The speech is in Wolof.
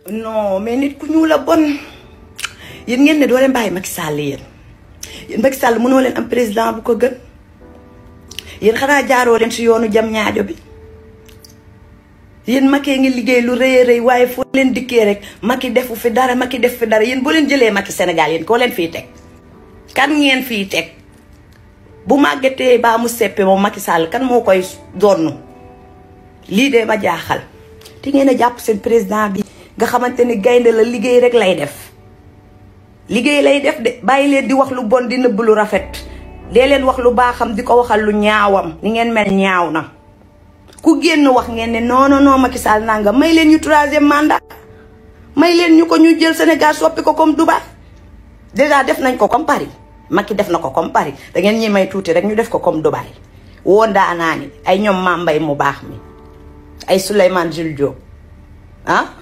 non mais nit ku ñuul la bon yéen ngeen ne doo leen bàyyi Macky Sall yéen Macky Sall mënoo leen am président bu ko gën yéen xanaa jaaroo leen si yoonu jam ñaajo bi yéen Macky ngi liggéey lu rëy a rëy waaye foo leen dikkee rek Macky defu fi dara Macky def fi dara yéen boo leen jëlee Macky Sénégal yéen koo leen fiy teg kan ngeen fiy teg bu màggetee baa mu seppe moom Macky Sall kan moo koy donnu lii de ma jaaxal te ngeen a jàpp seen président bi nga xamante ni gaynde la liggéey rek lay def liggéey lay def de bàyyi leen di wax lu bon di nëbb lu rafet dee leen wax lu baaxam di ko waxal lu ñaawam ni ngeen mel ñaaw na ku génn wax ngeen ne non non non Macky Sall nanga may leen ñu 3e mandat may leen ñu ko ñu jël Sénégal soppi ko comme Dubaï déjà def nañ ko comme Paris Macky def na ko comme Paris da ngeen ñi may tuuti rek ñu def ko comme Dubaï woo ndaanaa ni ay ñoom Mame Mbaye mu baax mi ay Souleymane Jules Diop ah